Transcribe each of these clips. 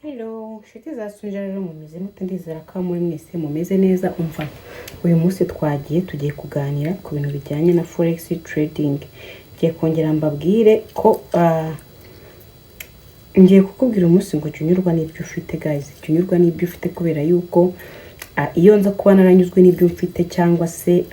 Hello, nshuti za Sunja, rero mumeze mute? Ndizera ko muri mwese mumeze neza. Umva, uyu munsi tugiye kuganira ku bintu bijyanye na forex trading. Ngiye kongera mbabwire ko ngiye kukubwira umunsi ngo jya unyurwa n'ibyo ufite. Guys, jya unyurwa n'ibyo ufite, kubera yuko iyo nza kuba naranyuzwe n'ibyo mfite cyangwa se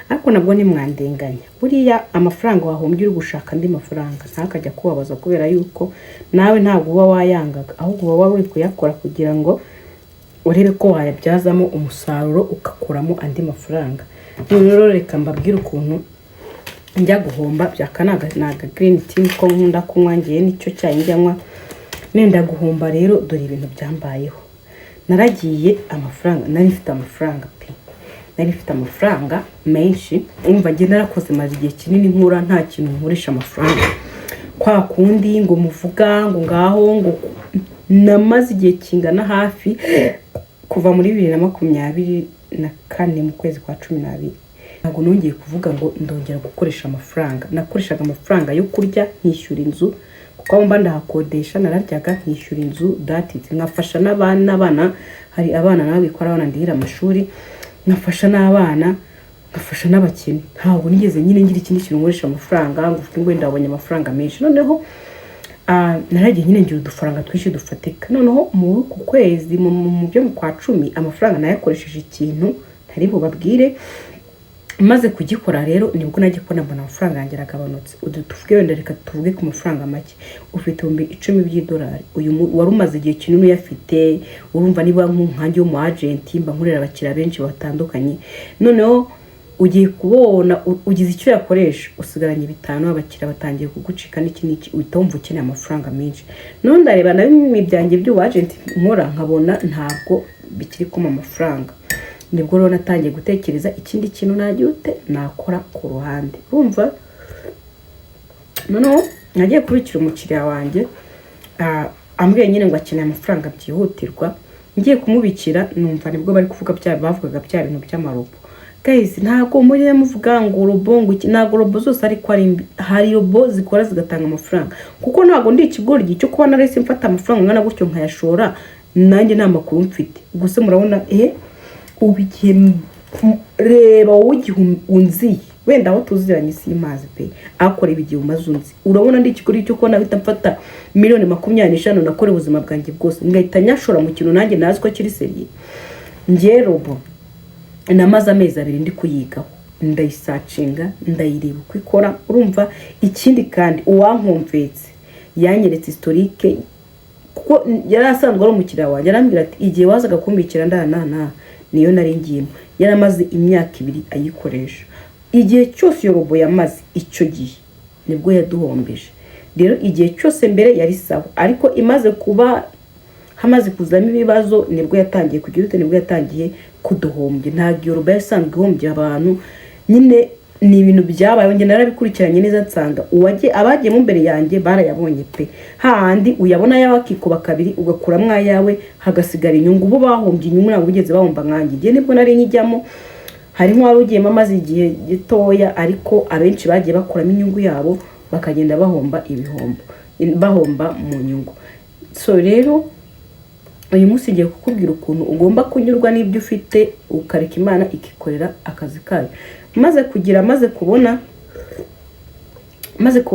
ariko nabwo ntimwandenganya. Buriya amafaranga wahombye uri gushaka andi mafaranga ntakajya kubabaza, kubera yuko nawe ntabwo uba wayangaga, ahubwo uba wari uri kuyakora kugira ngo urebe ko wayabyazamo umusaruro, ugakuramo andi mafaranga. None rero reka mbabwire ukuntu njya guhomba. Byaka ni aga green tea ko nkunda kunywa, ngiye nicyo cyayi njya nywa nenda guhomba. Rero dore ibintu byambayeho. Naragiye, amafaranga nari mfite, amafaranga pe, nari mfite amafaranga menshi. Umva, njye narakoze, maze igihe kinini nkura nta kintu nkoresha amafaranga kwa kundi ngo muvuga ngo ngaho ngo namaze igihe kingana hafi kuva muri 2024 mu kwezi kwa 12, ntabwo nongeye kuvuga ngo ndongera gukoresha amafaranga. Nakoreshaga amafaranga yo kurya, nkishyura inzu, kuko aho mba ndahakodesha. Nararyaga, nkishyura inzu, datitse, nkafasha n'abana. Hari abana nawe bikora, abana ndihira amashuri, nkafasha n'abana, nkafasha n'abakene. Ntabwo nigeze nyine ngira ikindi kintu nkoresha amafaranga ngo uvuge ngo wenda wabonye amafaranga menshi. Noneho naragiye nyine ngira udufaranga twinshi dufatika. Noneho muri uku kwezi mu byo mu kwa 10, amafaranga nayakoresheje ikintu ntari bubabwire. Maze kugikora rero, nibwo najya kubona mbona amafaranga yanjye aragabanutse. Udu tuvuge wenda, reka tuvuge ku mafaranga make, ufite 10,000 by'idolari. Uyu wari umaze igihe kinini uyafite. Urumva, niba nkanjye w'umu agent mba nkorera abakiriya benshi batandukanye, noneho ugiye kubona ugize icyo uyakoresha, usigaranye 5, abakiriya batangiye kugucika n'iki n'iki, uhita wumva ukeneye amafaranga menshi. Noneho ndareba na bimwe byanjye by'ubu agent nkora, nkabona ntabwo bikiri kumpa amafaranga. Nibwo rero natangiye gutekereza ikindi kintu nagira ute, nakora ku ruhande. Urumva, noneho nagiye kubikira umukiriya wanjye, ambwiye nyine ngo akeneye amafaranga byihutirwa. Ngiye kumubikira, numva nibwo bari kuvuga bya bavugaga bya bintu by'amarobo. Guys, ntabwo muri muvuga ngo robo, ngo iki, ntabwo robo zose ariko ari mbi. Hari robo zikora zigatanga amafaranga, kuko ntabwo ndi ikigoryi cyo kuba narese mfata amafaranga angana gutyo nkayashora nanjye nta makuru mfite. Gusa murabona, ubu igihe reba wowe igihe unziye, wenda aho tuziranye si mazi pe, akora ibi, igihe umaze unzi, urabona ndi ikigoryi cyo kubona ahita mfata miliyoni 25 nakora ubuzima bwanjye bwose ngahita nyashora mu kintu nanjye nazi ko kiri sérieux? Njye robo namaze amezi 2 ndi kuyigaho, ndayisearchinga, ndayireba uko ikora. Urumva, ikindi kandi uwankomvetse yanyeretse historique, kuko yari asanzwe ari umukiriya wanjye. Arambwira ati: "Igihe wazaga kumbikira nda niyo nari ngiyemo." Yaramaze imyaka 2 ayikoresha. Igihe cyose iyo robo yamaze, icyo gihe nibwo yaduhombeje. Rero igihe cyose mbere yari sawa, ariko imaze kuba hamaze kuzamo ibibazo, nibwo yatangiye kugira ute, nibwo yatangiye kuduhombya. Ntabwo iyo robo yasanzwe ihombya abantu nyine, ni ibintu byabayeho. Njye narabikurikiranye neza, nsanga uwagiye, abagiyemo imbere yanjye barayabonye pe. Hahandi uyabona ayawe akikuba kabiri, ugakuramo ayawe hagasigara inyungu. Bo bahombye inyungu, ntabwo bigeze bahomba nkanjye. Igihe nibwo nari nkijyamo, hari nk'uwari ugiyemo amaze igihe gitoya, ariko abenshi bagiye bakuramo inyungu yabo, bakagenda bahomba ibihombo, bahomba mu nyungu. So rero uyu munsi ngiye kukubwira ukuntu ugomba kunyurwa n'ibyo ufite, ukareka Imana ikikorera akazi kayo. Maze kubona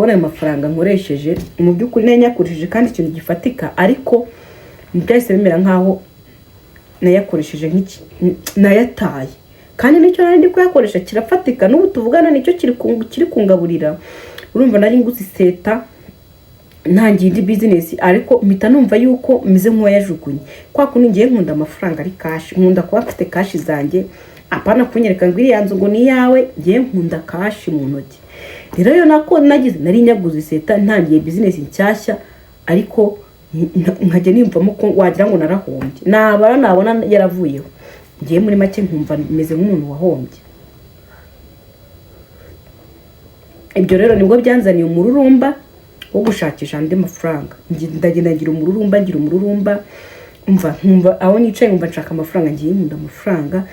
ayo mafaranga nkoresheje, mu by'ukuri nari nyakoresheje kandi ikintu gifatika, ariko byahise bimera nkaho nayakoresheje nk'iki nayataye, kandi nicyo nari ndi kuyakoresha kirafatika. N'ubu tuvugana nicyo kiri kungaburira. Urumva, nari nguze iseta, ntangiye indi business, ariko mpita numva yuko meze nk'uwayajugunye. Kwa kundi ngiye nkunda amafaranga ari cash, nkunda kuba mfite cash zanjye, apana kunyereka ngo iriya nzu ngo ni iyawe. Ngiye nkunda cash mu ntoki. Rero iyo nako nagize, nari nyaguze iseta, ntangiye business nshyashya, ariko nkajya niyumvamo ko wagira ngo narahombye. Nabara nabona yaravuyeho. Ngiye muri make nkumva meze nk'umuntu wahombye. Ibyo rero nibwo byanzaniye umururumba wo gushakisha andi mafaranga. Ndagenda ngira umururumba, ngira umururumba. Umva, nkumva aho nicaye nkumva nshaka amafaranga. Ngiye nkunda amafaranga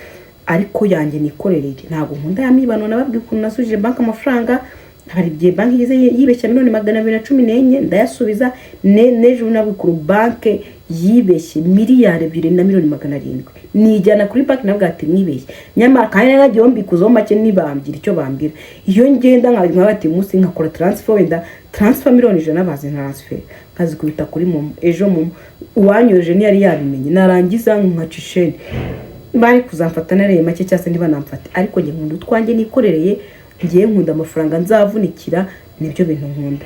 ariko yanjye nikorereye, ntabwo nkunda ya mibano. Nababwiye ukuntu nasubije banki amafaranga. Hari igihe banki igeze yibeshya miliyoni 214, ndayasubiza. N'ejo nabikuru banki yibeshye miliyari 2 na miliyoni 700, nijyana kuri banki, nabwo ati mwibeshye. Nyamara kandi nagiyeho mbikuzaho make, ntibambwira icyo bambwira. Iyo ngenda nka bati munsi nkakora transfer, wenda transfer miliyoni 100, bazi transfer nkazikubita kuri MoMo, ejo MoMo uwanyoje ntiyari yabimenye, narangiza nkaca isheni, bari kuzamfata nareye make cyangwa se ntibanamfate. Ariko njye nkunda utwanjye nikorereye, ngiye nkunda amafaranga nzavunikira, nibyo bintu nkunda.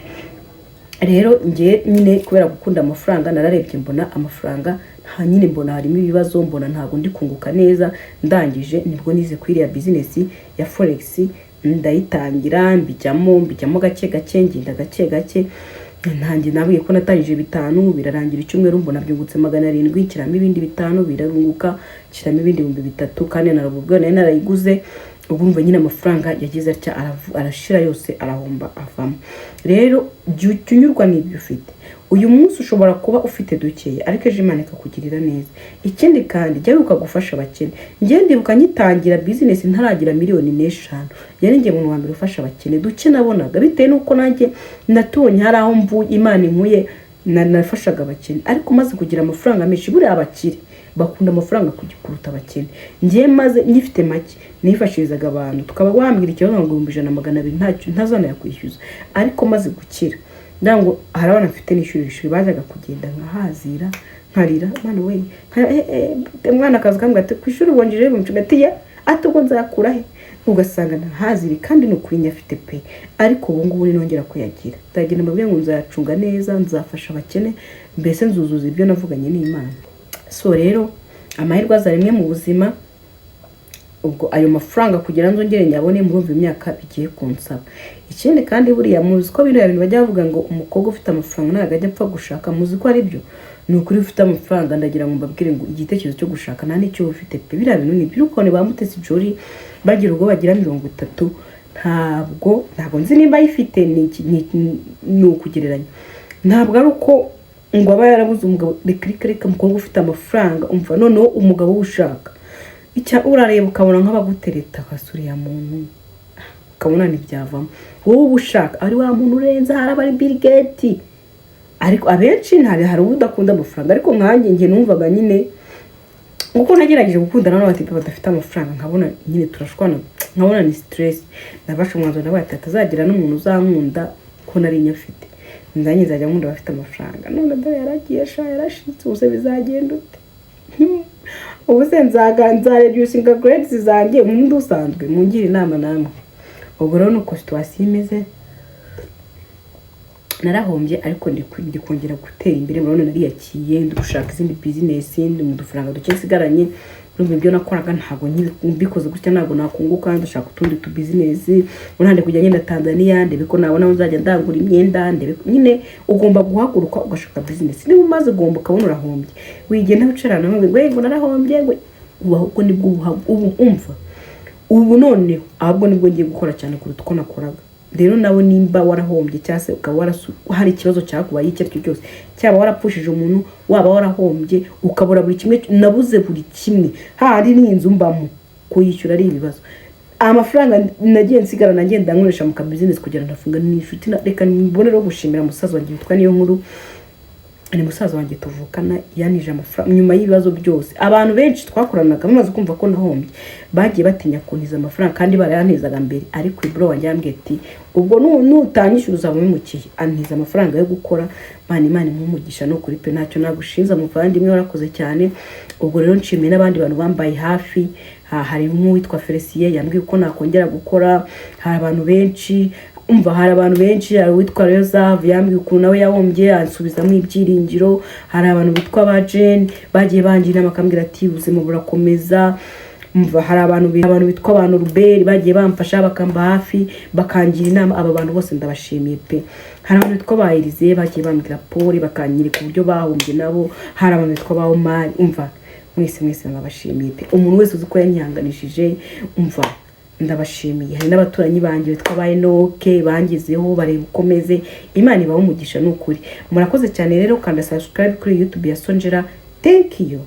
Rero ngiye nyine kubera gukunda amafaranga, nararebye mbona amafaranga nta nyine, mbona harimo ibibazo, mbona ntabwo ndi kunguka neza. Ndangije nibwo nize kuri iriya business ya forex, ndayitangira, mbijyamo gake gake, ngenda gake gake. Ntange nabwiye ko natangije bitanu, birarangira icyumweru mbona byungutse 700, nshyiramo ibindi bitanu, birarunguka, nshyiramo ibindi 3000, kandi na robot nari narayiguze. Ubwo nyine amafaranga yagize atya arashira yose, arahomba, avamo. Rero jya unyurwa n'ibyo ufite uyu munsi. Ushobora kuba ufite dukeya, ariko ejo Imana ikakugirira neza. Ikindi kandi, jya wibuka gufasha abakene. Njye ndibuka ngitangira business, ntaragira miliyoni 5, yari njye muntu wa mbere ufasha abakene duke nabonaga, bitewe n'uko nanjye natubonye hari aho mvuye, Imana inkuye, nafashaga abakene. Ariko maze kugira amafaranga menshi, buriya abakire bakunda amafaranga kuruta abakene. Njye maze ngifite make nifashirizaga abantu, tukaba wambwira ikibazo ngo 100,000, 200, ntacyo ntazanayakwishyuza. Ariko maze gukira, ndagira ngo hari abana mfite n'ishuri, ishuri bajyaga kugenda nkahazira, nkarira, mwana we, umwana akaza akambwira ati ku ishuri bongejeho 10,000, ati ya, ati ubwo nzakura he? Ugasanga ntahaziri, kandi ni ukuri nyafite pe. Ariko ubu ngubu ninongera kuyagira, ndagenda mbabwire ngo nzayacunga neza, nzafasha abakene, mbese nzuzuza ibyo navuganye n'Imana. So rero amahirwe aza rimwe mu buzima. Ubwo ayo mafaranga kugira ngo nzongere nyabone, murumva imyaka bigiye kunsaba. Ikindi kandi, buriya muzi ko biriya bintu bajya bavuga ngo umukobwa ufite amafaranga ntabwo ajya apfa gushaka, muzi ko ari byo? Ni ukuri, ufite amafaranga, ndagira ngo mbabwire ngo igitekerezo cyo gushaka nta n'icyo uba ufite pe. Biriya bintu ni byo. Ukuntu ba Mutesi Jolly bagira ubwo bagira 30, ntabwo nzi nimba ayifite, ni ukugereranya, ntabwo ari uko ngo aba yarabuze umugabo. Reka, reka, reka! Umukobwa ufite amafaranga, umva noneho umugabo we ushaka icya, urareba ukabona nk'abagutereta akasura muntu, ukabona ntibyavamo. Wowe uba ushaka ari wa muntu urenze, hari abari Bill Gates, ariko abenshi hari udakunda amafaranga. Ariko nkanjye, njye numvaga nyine, kuko nagerageje gukundana n'abatipe badafite amafaranga, nkabona nyine turashwana, nkabona ni stress. Nafashe umwanzuro, ndavuga ati hatazagira n'umuntu uzankunda ko nari nyafite, nzanye nzajya nkunda abafite amafaranga. None dore yaragiye sha, yarashitse. Ubuse bizagenda ute? Ubu se nzareducinga grades zanjye umuntu usanzwe? Mungire inama namwe. Ubwo rero nuko situation imeze, narahombye, ariko ndi kongera gutera imbere. Murabona nariyakiye, ndi gushaka izindi business, ndi mu dufaranga duke nsigaranye. Urumva ibyo nakoraga ntabwo mbikoze gutya ntabwo nakunguka. Ndashaka utundi tu business, ubu kujya ngenda Tanzania, ndebe ko nabona aho nzajya ndangura imyenda, ndebe nyine. Ugomba guhaguruka ugashaka business. Niba umaze guhomba, ukabona urahombye, wigenda wicarana ngo ngo narahombye, ngo ubu ahubwo nibwo ubu umva ubu noneho ahubwo nibwo ngiye gukora cyane kuruta uko nakoraga. Rero nawe nimba warahombye, cyangwa se ukaba hari ikibazo cyakubaye icyo ari cyo cyose, cyaba warapfushije umuntu, waba warahombye ukabura buri kimwe, nabuze buri kimwe, hahandi n'inzu mbamo kuyishyura ari ibibazo, amafaranga nagiye nsigarana ngenda nkoresha mu kabusiness kugira ngo ndafunga n'inshuti. Reka mbone rero gushimira musaza wanjye witwa Niyo Nkuru, ni musaza wanjye tuvukana, yanije amafaranga nyuma y'ibibazo byose. Abantu benshi twakoranaga bamaze kumva ko nahombye, bagiye batinya kuntiza amafaranga kandi barayantizaga mbere. Ariko ibro wanjye yambwiye ati ubwo nutanyishyura uzaba umemukiye, antiza amafaranga yo gukora. Mana, Imana imuha no kuri pe, ntacyo nagushinza muvandimwe, warakoze cyane. Ubwo rero nshimiye n'abandi bantu bambaye hafi. Hari nk'uwitwa Felicien yambwiye uko nakongera gukora. Hari abantu benshi, umva, hari abantu benshi. Hari uwitwa Rezavu yambwiye ukuntu nawe yahombye, ansubizamo ibyiringiro. Hari abantu bitwa ba Jane bagiye bangira inama, bakambwira ati ubuzima burakomeza. Umva, hari abantu bitwa abantu Ruberi bagiye bamfasha, bakamba hafi, bakangira inama. Aba bantu bose ndabashimiye pe. Hari abantu bitwa ba Elize bagiye bambwira pole, bakanyereka uburyo bahombye nabo. Hari abantu bitwa ba Omari. Umva, mwese mwese ndabashimiye pe. Umuntu wese uzi ko yanyihanganishije, umva, ndabashimiye. Hari n'abaturanyi banjye bitwa ba Enoke bangezeho bareba uko meze. Imana ibahe umugisha, ni ukuri murakoze cyane. Rero kanda subscribe kuri YouTube ya Sonjera. Thank you.